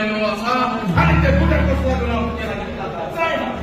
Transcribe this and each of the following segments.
न्हू आसा आनी ते बुटाक कसो लागून हांव तुज्या लागीं जाता जायना.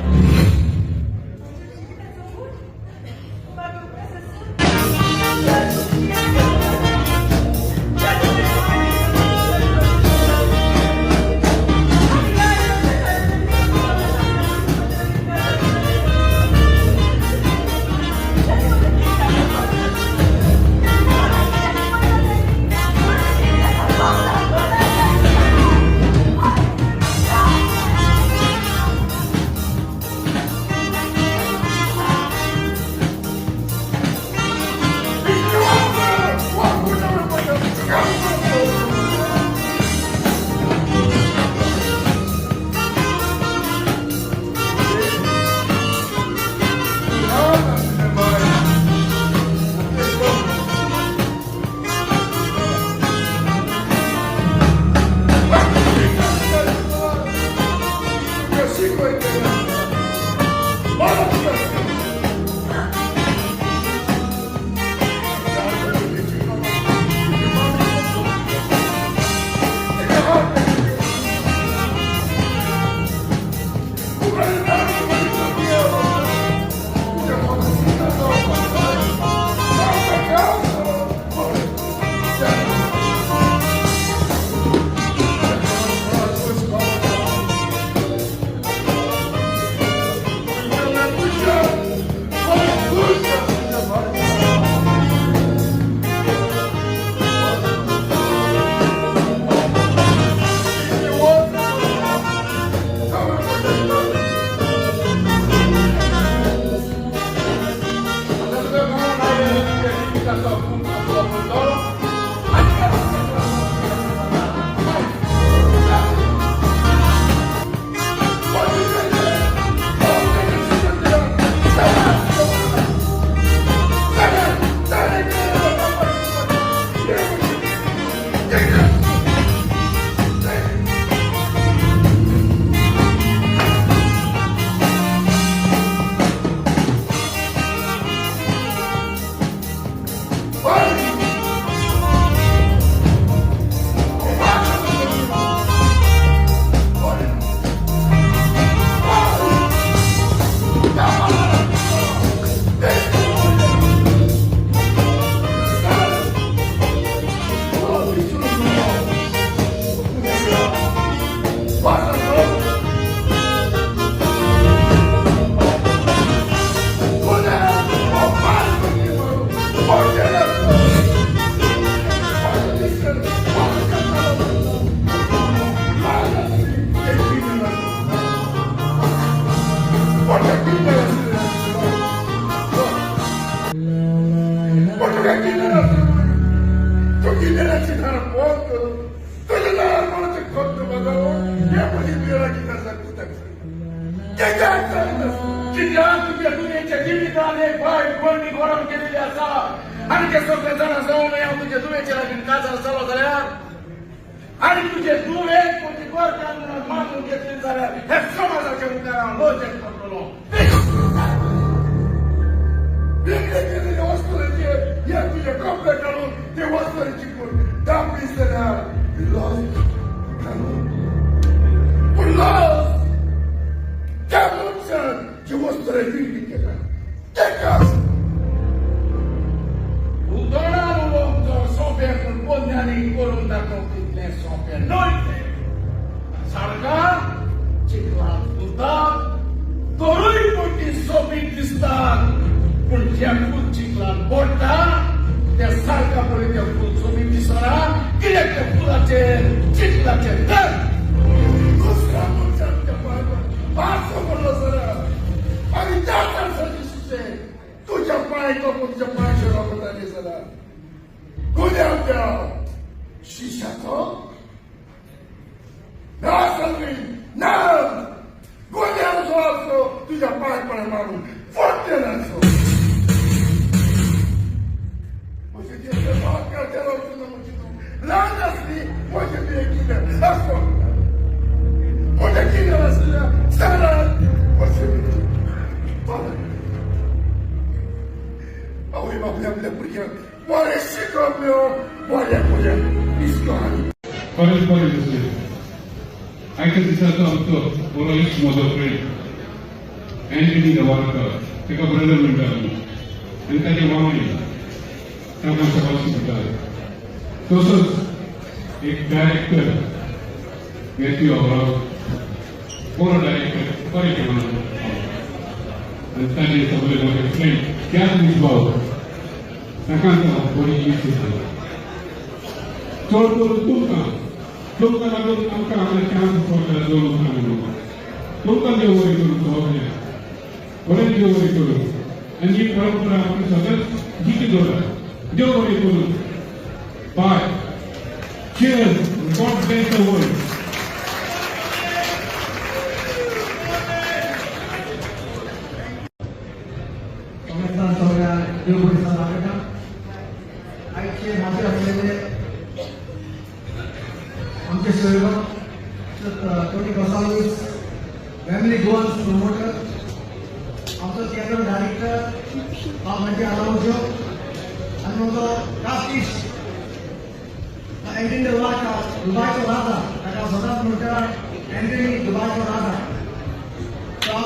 आयच्या दिसाचो आमचो बरो इश्ट, म्हजो फ्रेंड अँटनी दवारकर, ताका ब्रदर म्हणटा आमी, आनी ताजे वांगडी तांकां शाबासकी दिता. तसोच एक डायरेक्टर मॅथ्यू अब्राव, बरो डायरेक्टर, बरें केलां, आनी ताजे सगळे म्हजे फ्रेंड त्याच भाव, ताका बरी इश्ट दिता. चड करून तुमकां तुमकां लागून आमकां हांगा चान्स पडटा दवरूंक म्हणून. तुमकां देव बरें करूं, सगळ्यांक बरें देव बरें करूं आनी ही परंपरा आमकां सदांच जिती दवरात. देव बरें करूं. Bye. Cheers. God bless the world. सगळ्यांना सगळ्या देव बरें दाखयता. आयचे हाजीर आसलेले आमचे सोयरो टोनी गोसाल्वीस, फॅमिली गोवन्स प्रमोटर, आमचो थिएटर डायरेक्टर म्हणजे आलावजो आनी म्हजो खास इश्ट अँटनी दुबायचो, दुबायचो राजा. ताका सदांच म्हणटा अँटनी दुबायचो राजा. सो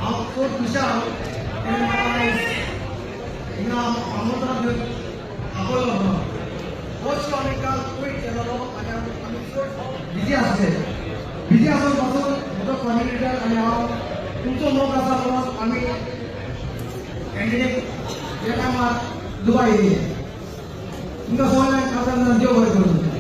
हांव खूब खुशाल, तेणें म्हाका आयज हिंगा आमंत्रण दिवन आपयलो म्हणून. फर्स्ट आमी काल क्विट केलेलो आनी आमी चड बिजी आसले. बिजी आसून पासून म्हजो कॉर्डिनेटर आनी हांव, तुमचो मोग आसा म्हणून आमी अँटनीक त्या टायमार दुबाय येयले. तुमकां सगळ्यांक खासा देव बरें करूं.